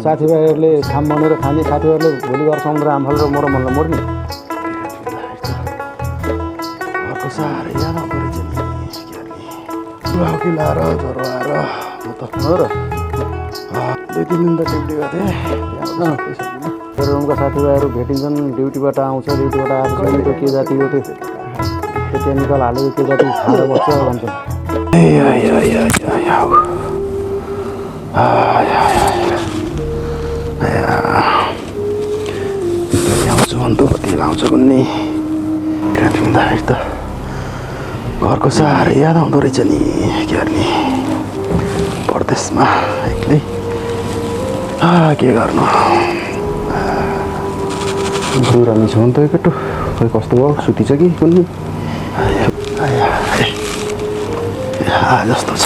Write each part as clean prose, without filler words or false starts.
साथीभाइहरूले खाम बनेर खाने साथीभाइहरूले भोलि गर्छौँ र आमफल र मोर मनलाई मोड्ने अर्को साह्रै याद आउँदो रहेछ नि लाएर ज्वरो आएर म त हो र 2-3 दिन त ड्युटी गएको थिएँ तर उनका साथीभाइहरू भेटिन्छन् ड्युटीबाट आउँछ ड्युटीबाट आएपछि त्यो के जाति हो त्यो केमिकल हालेको के जाति खाएर बस्छ भन्छन् ल्याउँछु भन्छु कति लाउँछ कुन्नी त घरको साह्रै याद आउँदो रहेछ नि के गर्ने परदेशमा एक्लै के गर्नु बिरामी छ नि त केटो खै कस्तो भयो सुती छ कि कुन्नी जस्तो छ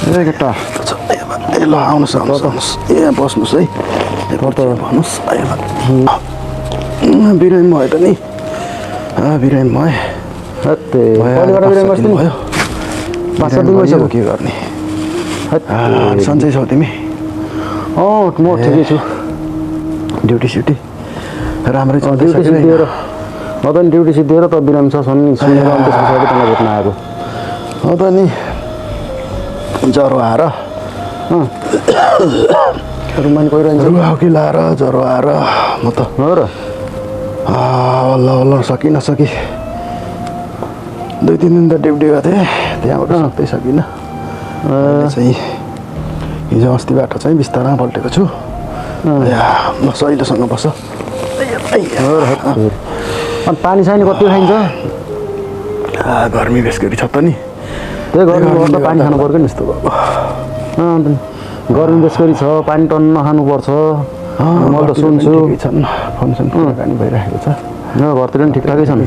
ए केटा ए ल आउनुहोस् आउनुहोस् ए बस्नुहोस् है भन्नुहोस् बिरामी भयो त नि बिरामी भयो के गर्ने सन्चै छौ तिमी म ठिकै छु ड्युटी स्युटी राम्रै छ ड्युटी सिद्धिएर म त नि ड्युटी सिद्धिएर त बिरामी छ सुनेर अनि त्यस पछाडि तँलाई भेट्न आएको हो त नि ज्वरो आएर रुममा नि गइरहन्छ रुवाकी लाएर ज्वरो आएर म त हो र वल्ल सकि 2-3 दिन त ड्युटी गएको थिएँ त्यहाँबाट सक्दै सकिनँ चाहिँ हिजो अस्तिबाट चाहिँ बिस्तारमा पल्टेको छु ल सहिलोसँग बस अनि पानी सानी कति खाइन्छ गर्मी बेस गरी छ त नि त्यही गर्मी पानी खानु पर्यो नि यस्तो भएको गर्मी बेस गरी छ पानी टन्न खानुपर्छ म त सुन्छु छन् फङ्सन खाने भइरहेको छ घरतिर पनि ठिकठाकै छन् अनि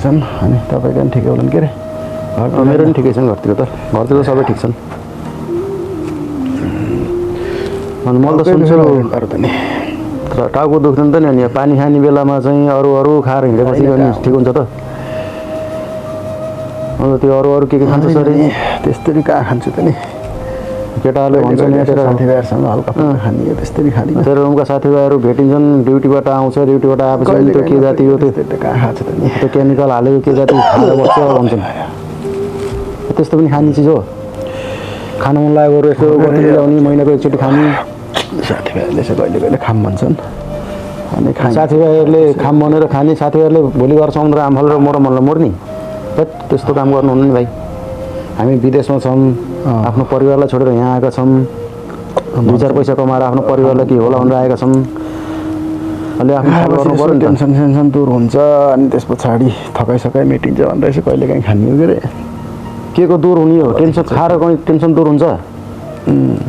तपाईँको पनि ठिकै होला नि के अरे मेरो पनि ठिकै छन् घरतिर त सबै ठिक छन् अनि मैले त सुन्छु नि टाउको दुख्दैन त नि अनि पानी खाने बेलामा चाहिँ अरू खाएर हिँडेपछि पनि ठिक हुन्छ त अन्त त्यो अरू के खान्छ सर त्यस्तरी कहाँ खान्छु त नि केटाहरूले भन्छन् साथीभाइहरूसँग हल्का खाने त्यस्तरी खाने तर उनका साथीभाइहरू भेटिन्छन् ड्युटीबाट आउँछ ड्युटीबाट आएपछि त्यो के जाति हो त्यो कहाँ खान्छ त नि त्यो केमिकल हालेको के जाति खाएर बस्छ भन्छन् त्यस्तो पनि खाने चिज हो खानु मन लागेको यसो कति ल्याउने महिनाको एकचोटि खाने साथीभाइहरूले चाहिँ कहिले खाम भन्छन् अनि साथीभाइहरूले खाम बनेर खाने साथीभाइहरूले भोलि गर्छौँ र आमफल र मोर मनलाई मोड्ने त्यस्तो काम गर्नुहुन्न नि भाइ हामी विदेशमा छौँ आफ्नो परिवारलाई छोडेर यहाँ आएका छौँ 2-4 पैसा कमाएर आफ्नो परिवारलाई के होला भनेर आएका छौँ अहिले आफ्नो ख्याल गर्नु पर्यो नि टेन्सन दूर हुन्छ अनि त्यस पछाडि थकाइ मेटिन्छ भनेर यसो कहिले काहीँ खाने हो के को दूर हुने हो टेन्सन खाएर कहीँ टेन्सन दूर हुन्छ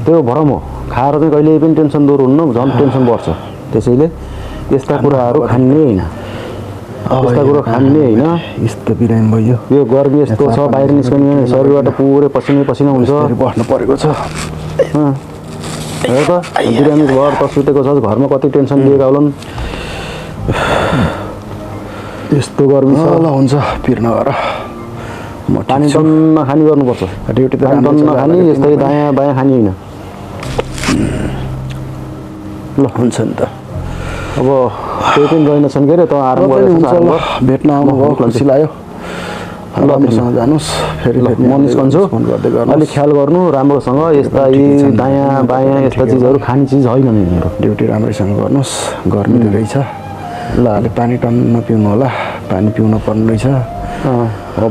त्यो भरम हो खाएर चाहिँ कहिले पनि टेन्सन दूर हुन्न झन् टेन्सन बढ्छ त्यसैले यस्ता कुराहरू खाने होइन यस्ता कुरो खाने होइन यस्तो बिरामी भयो यो गर्मी यस्तो छ बाहिर निस्कने शरीरबाट पुरै पसिना हुन्छ बस्नु परेको छ हो त बिरामी घर त सुतेको छ घरमा कति टेन्सन लिएका होलान् यस्तो गर्मी छ ल हुन्छ पिर्न गर पानी टन्न खानी गर्नुपर्छ ड्युटी त टन्न खाने यस्तै दायाँ बायाँ खाने होइन ल हुन्छ नि त अब त्यही पनि रहेनछन् के अरे त आराम गरेर भेट्न आउनुभयो खुसी लाग्यो राम्रोसँग जानुहोस् फेरि म निस्कन्छु अलिक ख्याल गर्नु राम्रोसँग यस्ता यी दायाँ बायाँ यस्ता चिजहरू खाने चिज होइन नि मेरो ड्युटी राम्रैसँग गर्नुहोस् गर्मी धेरै छ ल अलिक पानी टन्न पिउनु होला पानी पिउनु पर्ने रहेछ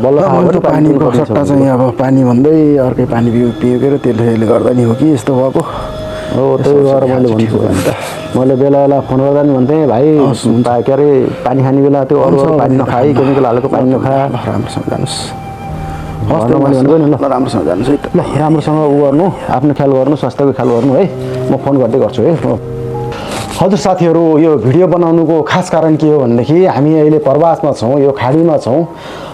बल्ल पानीको सट्टा चाहिँ अब पानी भन्दै अर्कै पानी पिउकेर त्यसले गर्दा नि हो कि यस्तो भएको हो त्यही भएर मैले भन्छु मैले बेला फोन गर्दा नि भन्थेँ भाइ के अरे पानी खाने बेला त्यो अरू पानी नखाई केमिकल हालेको पानी नखा राम्रोसँग जानुहोस् मैले भनेको नि ल राम्रोसँग जानुहोस् है ल राम्रोसँग उ गर्नु आफ्नो ख्याल गर्नु स्वास्थ्यको ख्याल गर्नु है म फोन गर्दै गर्छु है हजुर साथीहरू यो भिडियो बनाउनुको खास कारण के हो भनेदेखि हामी अहिले प्रवासमा छौँ यो खाडीमा छौँ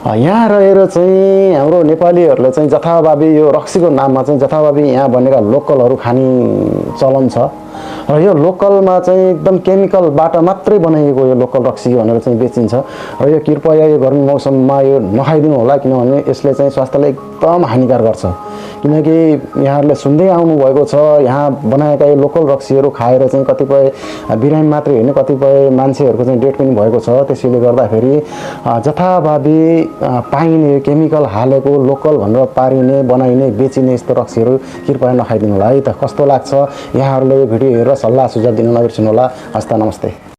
यहाँ रहेर चाहिँ हाम्रो नेपालीहरूले चाहिँ जथाभावी यो रक्सीको नाममा चाहिँ जथाभावी यहाँ बनेका लोकलहरू खाने चलन छ र यो लोकलमा चाहिँ एकदम केमिकलबाट मात्रै बनाइएको यो लोकल रक्सी भनेर चाहिँ बेचिन्छ र यो कृपया यो गर्मी मौसममा यो नखाइदिनु होला किनभने यसले चाहिँ स्वास्थ्यलाई एकदम हानिकार गर्छ किनकि यहाँहरूले सुन्दै आउनुभएको छ यहाँ बनाएका यो लोकल रक्सीहरू खाएर चाहिँ कतिपय बिरामी मात्रै होइन कतिपय मान्छेहरूको चाहिँ डेथ पनि भएको छ। त्यसैले गर्दाखेरि जथाभावी पाइने केमिकल हालेको लोकल भनेर पारिने बनाइने बेचिने यस्तो रक्सीहरू कृपया नखाइदिनु होला है त। कस्तो लाग्छ यहाँहरूले यो भिडियो हेरेर सल्लाह सुझाव दिन नबिर्सनु होला। हस्त नमस्ते।